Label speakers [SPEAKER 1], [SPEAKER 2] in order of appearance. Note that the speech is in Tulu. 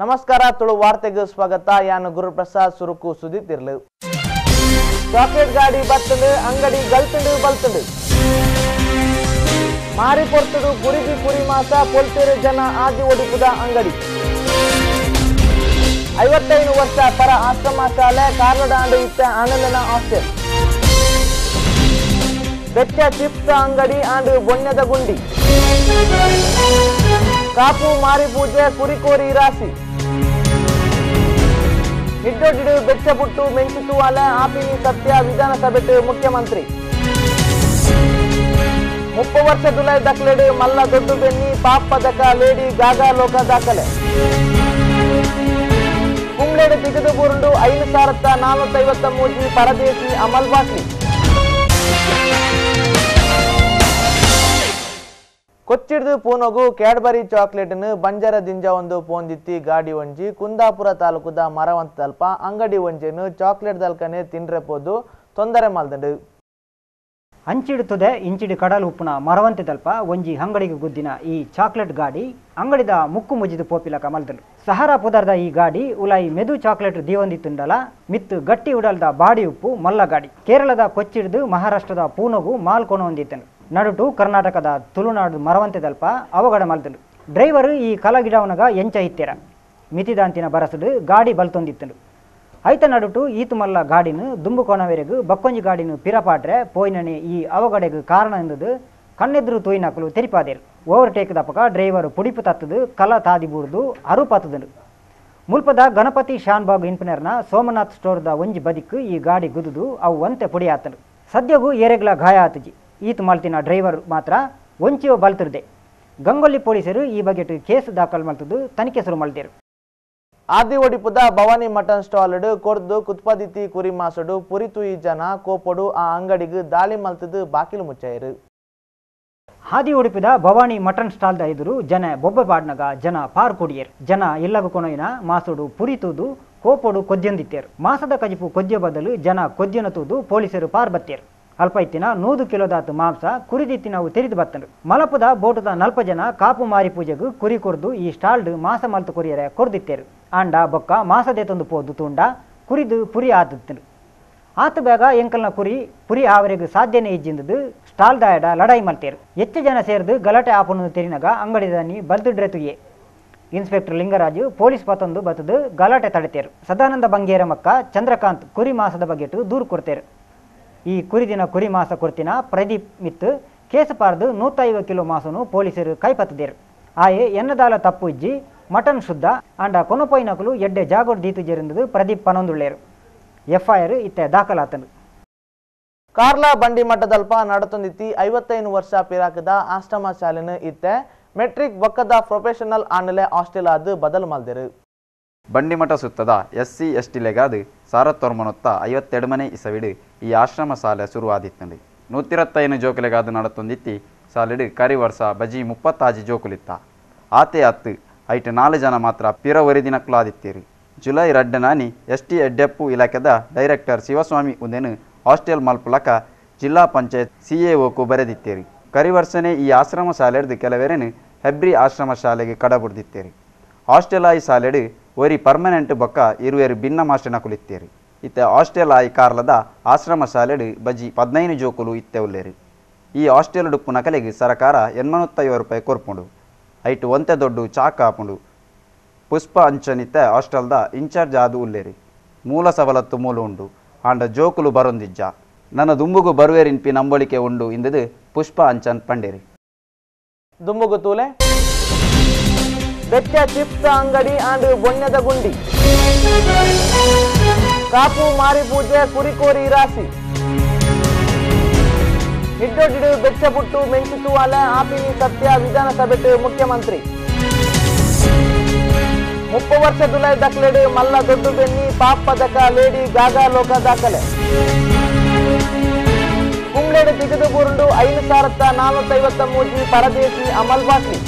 [SPEAKER 1] ನಮಸ್ಕಾರ, ತುಳು ವಾರ್ತೆಗೆ ಸ್ವಾಗತ. ಯಾನು ಗುರುಪ್ರಸಾದ್. ಸುರುಕು ಸುದ್ದಿ ತಿರ್ಲು. ಚಾಕ್ಲೇಟ್ ಗಾಡಿ ಬತ್ತಂಡು, ಅಂಗಡಿ ಗಲ್ತಂಡು ಬಲ್ತಂಡು. ಮಾರಿ ಪೊರ್ತುಡು ಪುರಿದಿ ಪುರಿ ಮಾಸ ಪೊಲ್ತೇರು ಜನ ಆದಿ ಒಡಿಪುದ ಅಂಗಡಿ. 55 ವರ್ಷ ಪರ ಆಶ್ರಮ ಶಾಲೆ ಕಾರ್ಲದಾಂಡು ಇತ್ತ ಆನಂದನ ಹಾಸ್ಟೆಲ್. ಬೆಚ್ಚ ಚಿಪ್ಸ್ ಅಂಗಡಿ ಆಂಡು ಬೊಣ್ಣದ ಗುಂಡಿ. ಕಾಪು ಮಾರಿ ಪೂಜೆ ಕುರಿಕೋರಿ ರಾಶಿ. ನಿಡ್ಡೊಡ್ಡಿಡು ಬೆಚ್ಚ ಪುಟ್ಟು ಮೆಂಚಿತುವಾಲ ಆಪಿನಿ ಸತ್ಯ ವಿಧಾನಸಭೆ ಮುಖ್ಯಮಂತ್ರಿ. 30 ವರ್ಷ ದುಲೈ ದಕ್ಲೆಡು ಮಲ್ಲ ದೊಡ್ಡ ಬೆನ್ನಿ ಪಾಪ್ ಪದಕ ಲೇಡಿ ಗಾಗಾ ಲೋಕ ದಾಖಲೆ. ಕುಂಬ್ಳೆಡು ತಿಗದು ಬುರುಂಡು 5453 ಪರದೇಶಿ ಅಮಲ್ ಬಾಟ್ಲಿ. ಕೊಚ್ಚಿಡ್ದು ಪೂನಗು ಕ್ಯಾಡ್ಬರಿ ಚಾಕ್ಲೇಟ್ನು ಬಂಜರ ದಿಂಜ ಒಂದು ಪೋಂದಿತ್ತಿ ಗಾಡಿ ಒಂಜಿ ಕುಂದಾಪುರ ತಾಲೂಕುದ ಮರವಂತ ತಲ್ಪ ಅಂಗಡಿ ಒಂಜೆನು ಚಾಕ್ಲೇಟ್ ದಲ್ಕನೆ ತಿಂಡ್ರೆ ಪೋದು ತೊಂದರೆ ಮಲ್ದಂಡು.
[SPEAKER 2] ಅಂಚಿಡು ತುದೆ ಇಂಚಿಡು ಕಡಲು ಉಪ್ಪುನ ಮರವಂತೆ ತಲ್ಪ ಒಂಜಿ ಅಂಗಡಿಗೆ ಗುದ್ದಿನ ಈ ಚಾಕ್ಲೇಟ್ ಗಾಡಿ ಅಂಗಡಿದ ಮುಕ್ಕು ಮುಜಿದು ಪೋಪಿಲಕ ಮಲ್ದಂಡು. ಸಹಾರಾ ಪುದರ್ದ ಈ ಗಾಡಿ ಉಲಾಯಿ ಮೆದು ಚಾಕ್ಲೇಟ್ ದೀವೊಂದಿತ್ತುಂಡಲ ಮಿತ್ತು ಗಟ್ಟಿ ಉಡಲ್ದ ಬಾಡಿ ಉಪ್ಪು ಮಲ್ಲ ಗಾಡಿ. ಕೇರಳದ ಕೊಚ್ಚಿಡ್ದು ಮಹಾರಾಷ್ಟ್ರದ ಪೂನಗು ಮಾಲ್ ಕೊನೊಂದಿತ್ತಂಡು. ನಡುಟು ಕರ್ನಾಟಕದ ತುಳುನಾಡು ಮರವಂತೆ ದಲ್ಪ ಅವಘಡ ಮಲ್ತಂಡು. ಡ್ರೈವರು ಈ ಕಲಗಿಡವನಗ ಎಂಚ ಇತ್ತೆರ ಮಿತಿದಾಂತಿನ ಬರಸುಡು ಗಾಡಿ ಬಲ್ತೊಂದಿತ್ತಂಡು. ಐತ ನಡುಟು ಈತು ಮಲ್ಲ ಗಾಡಿನ ದುಂಬು ಕೊನವೆರೆಗು ಬಕ್ಕೊಂಜಿ ಗಾಡಿನ ಪಿರಪಾಟ್ರೆ ಪೋಯಿನನೆ ಈ ಅವಘಡೆಗು ಕಾರಣ ಎಂದದು ಕಣ್ಣೆದುರು ತೂಯಿನಕಲು ತೆರಿಪಾದೇರು. ಓವರ್ಟೇಕ್ ದಪಕ ಡ್ರೈವರು ಪುಡಿಪು ತತ್ತದು ಕಲ ತಾದಿ ಬೂರ್ದು ಅರುಪಾತದಂಡು. ಮುಲ್ಪದ ಗಣಪತಿ ಶಾನ್ಬಾಗ್ ಇನ್ಪಿನರ್ನ ಸೋಮನಾಥ್ ಸ್ಟೋರ್ದ ಒಂಜಿ ಬದಿಕ್ಕು ಈ ಗಾಡಿ ಗುದುದು ಅವು ಒಂತೆ ಪುಡಿ ಆತಂಡು. ಸದ್ಯಗೂ ಏರೆಗ್ಲ ಗಾಯ ಆತಜಿ. ಈತು ಮಲ್ತಿನ ಡ್ರೈವರ್ ಮಾತ್ರ ಒಂಚಿಯೋ ಬಲ್ತಿರದೆ. ಗಂಗೊಳ್ಳಿ ಪೊಲೀಸರು ಈ ಬಗೆಟ್ ಕೇಸ್ ದಾಖಲು ಮಲ್ತದ್ದು ತನಿಖೆ ಶುರು ಮಲ್ತೇರು.
[SPEAKER 1] ಆದಿ ಒಡಿಪುದ ಭವಾನಿ ಮಟನ್ ಸ್ಟಾಲ್ಡ್ ಕೊರ್ದು ಕುತ್ಪದಿತಿ ಕುರಿ ಮಾಸಡು ಪುರಿತುಯಿ ಜನ ಕೋಪಡು ಆ ಅಂಗಡಿಗೆ ದಾಳಿ ಮಲ್ತದ್ದು ಬಾಕಿಲು ಮುಚ್ಚಾಯರು.
[SPEAKER 2] ಹಾದಿ ಉಡುಪಿದ ಭವಾನಿ ಮಟನ್ ಸ್ಟಾಲ್ದ ಎದುರು ಜನ ಬೊಬ್ಬೆ ಪಾಡ್ನಗ ಜನ ಪಾರ್ ಕುಡಿಯರು. ಜನ ಇಲ್ಲಗ ಕೊನೊಯಿನ ಮಾಸುಡು ಪುರಿತುದು ಕೋಪಡು ಕೊದ್ಯೊಂದಿತ್ತೇರು. ಮಾಸದ ಕಜಿಪು ಕೊದ್ಯ ಬದಲು ಜನ ಕೊದ್ಯನ ತೂದು ಪೊಲೀಸರು ಪಾರ್ ಬತ್ತೇರು. ಅಲ್ಪ ಇತ್ತಿನ 100 ಕಿಲೋದಾತು ಮಾಂಸ ಕುರಿದಿತ್ತಿನವು ತೆರಿದು ಬತ್ತಂಡು. ಮಲಪದ ಬೋಟದ 40 ಜನ ಕಾಪು ಮಾರಿ ಪೂಜೆಗು ಕುರಿ ಕೊರ್ದು ಈ ಸ್ಟಾಲ್ಡ್ ಮಾಸ ಮಲ್ತು ಕೊರಿಯರೆ ಕೊರ್ದಿತ್ತೇರು. ಆಂಡ ಬೊಕ್ಕ ಮಾಸದೆ ತಂದು ಪೋದು ತೂಂಡ ಕುರಿದು ಪುರಿ ಆತಿತ್ತಂಡು. ಆತ ಬೇಗ ಎಂಕಲ್ನ ಕುರಿ ಪುರಿ ಆವರೆಗೂ ಸಾಧ್ಯನೇ ಇಜ್ಜಿಂದದು ಸ್ಟಾಲ್ ದಾಯಡ ಲಡಾಯಿ ಮಲ್ತೇರು. ಹೆಚ್ಚು ಜನ ಸೇರ್ದು ಗಲಾಟೆ ಆಪನು ತೆರಿನಾಗ ಅಂಗಡಿದಾನಿ ಬಲ್ದುಡ್ರೆ ತುಯ್ಯೆ. ಇನ್ಸ್ಪೆಕ್ಟರ್ ಲಿಂಗರಾಜು ಪೊಲೀಸ್ ಪತೊಂದು ಬತ್ತದು ಗಲಾಟೆ ತಡೆತೇರು. ಸದಾನಂದ ಬಂಗೇರ ಮಕ್ಕ ಚಂದ್ರಕಾಂತ್ ಕುರಿ ಮಾಸದ ಬಗೆಟು ದೂರು ಕೊಡ್ತೇರು. ಈ ಕುರಿದಿನ ಕುರಿ ಮಾಸ ಕೊರ್ತಿನ ಪ್ರದೀಪ್ ಮಿತ್ತು ಕೇಸು ಪಾರ್ದು 150 ಕಿಲೋ ಮಾಸನು ಪೊಲೀಸರು ಕೈಪತ್ತದೇರು. ಆಯೆ ಎನ್ನದಾಲ ತಪ್ಪು ಇಜ್ಜಿ ಮಟನ್ ಶುದ್ಧ ಆಂಡ ಕೊನಪೊಯ್ನಕಲು ಎಡ್ಡೆ ಜಾಗೋಡ್ ದೀತು ಜೇರಿಂದದು ಪ್ರದೀಪ್ ಪನೊಂದುಳ್ಳೇರು. ಎಫ್ಐಆರ್ ಇತ್ತೆ ದಾಖಲಾತನು.
[SPEAKER 1] ಕಾರ್ಲಾ ಬಂಡಿ ಮಠದಲ್ಪ ನಡತೊಂದಿತ್ತಿ 55 ವರ್ಷ ಪಿರಾಕದ ಆಶ್ರಮ ಶಾಲೆನು ಇತ್ತೆ ಮೆಟ್ರಿಕ್ ಬೊಕ್ಕದ ಪ್ರೊಫೆಷನಲ್ ಆನಲೆ ಹಾಸ್ಟೆಲ್ ಆದ್ ಬದಲು ಮಲ್ದೆರು.
[SPEAKER 3] ಬಂಡಿಮಠ ಸುತ್ತದ ಎಸ್ಸಿ ಎಸ್ಟಿ ಲೆಗಾದು ಸಾರತ್ತೊರ್ಮನೊತ್ತ 52 ಮನೆ ಇಸವಿಡು ಈ ಆಶ್ರಮ ಶಾಲೆ ಶುರುವಾದಿತ್ತಂಡು. 125 ಜೋಕುಲೆಗಾದು ನಡತೊಂದಿತ್ತಿ ಸಾಲೆಡು ಕರಿ ವರ್ಷ ಬಜಿ 36 ಜೋಕುಲಿತ್ತ. ಆತೆ ಅತ್ತು ಐಟ್ 4 ಜನ ಮಾತ್ರ ಪಿರ ಒರಿದಿನಕ್ಲಾದಿತ್ತೀರಿ. ಜುಲೈ 2 ನಾನಿ ಎಸ್ ಟಿ ಎಡ್ಡೆಪ್ಪು ಇಲಾಖೆದ ಡೈರೆಕ್ಟರ್ ಶಿವಸ್ವಾಮಿ ಉಂದೆನು ಹಾಸ್ಟೆಲ್ ಮಲ್ಪುಲಕ ಜಿಲ್ಲಾ ಪಂಚಾಯತ್ ಸಿಎಒಕು ಬರೆದಿತ್ತೀರಿ. ಕರಿ ವರ್ಷನೇ ಈ ಆಶ್ರಮ ಶಾಲೆಡ್ದು ಕೆಲವೆರೆನು ಹೆಬ್ರಿ ಆಶ್ರಮ ಶಾಲೆಗೆ ಕಡಬುಡ್ದಿತ್ತೀರಿ. ಹಾಸ್ಟೆಲ್ ಆಯಿ ಶಾಲೆಡು ಒರಿ ಪರ್ಮನೆಂಟ್ ಬೊಕ್ಕ ಇರುವೆರು ಭಿನ್ನ ಮಾಸ್ಟರ್ನ ಕುಲಿತ್ತೀರಿ. ಇತ್ತೆ ಹಾಸ್ಟೆಲ್ ಆಯಿ ಕಾರ್ಲದ ಆಶ್ರಮ ಶಾಲೆಡು ಬಜಿ 15 ಜೋಕುಲು ಇತ್ತೆ ಉಲ್ಲೇರು. ಈ ಹಾಸ್ಟೆಲ್ ಡುಪ್ಪು ನಕಲಿಗೆ ಸರಕಾರ 850 ರೂಪಾಯಿ ಕೊರ್ಪುಂಡು. ಐಟು ಒಂತೆ ದೊಡ್ಡು ಚಾಕ್ ಆಪುಂಡು. ಪುಷ್ಪ ಅಂಚನಿತ್ತೆ ಹಾಸ್ಟೆಲ್ದ ಇನ್ಚಾರ್ಜ್ ಆದು ಉಲ್ಲೇರಿ. ಮೂಲ ಸವಲತ್ತು ಮೂಲ ಉಂಡು ಆಂಡ ಜೋಕುಲು ಬರೊಂದಿಜ್ಜ. ನನ್ನ ದುಂಬುಗು ಬರುವೇರಿನ್ಪಿ ನಂಬಳಿಕೆ ಉಂಡು ಇಂದದು ಪುಷ್ಪ ಅಂಚನ್ ಪಂಡೇರಿ.
[SPEAKER 1] ದುಂಬುಗು ತೂಲೆ ಬೆಚ್ಚ ಚಿಪ್ಸ್ ಅಂಗಡಿ ಆಂಡು ಬೊಣ್ಣದ ಗುಂಡಿ. ಕಾಪು ಮಾರಿ ಪೂಜೆ ಕುರಿಕೋರಿ ರಾಶಿ. ನಿಡ್ಡೊಡ್ಡಿಡು ಬೆಚ್ಚ ಪುಟ್ಟು ಮೆಂಚಿತುವಾಲ ಆಪಿನಿ ಸತ್ಯ ವಿಧಾನಸಭೆ ಮುಖ್ಯಮಂತ್ರಿ. 30 ವರ್ಷ ದುಲೈ ದಕ್ಲೆಡು ಮಲ್ಲ ದೊಡ್ಡ ಬೆನ್ನಿ ಪಾಪ್ ಪದಕ ಲೇಡಿ ಗಾಗಾ ಲೋಕ ದಾಖಲೆ. ಕುಂಬ್ಳೆಡು ತಿಗದು ಬುರುಂಡು 5453 ಪರದೇಶಿ ಅಮಲ್ ಬಾಟ್ಲಿ.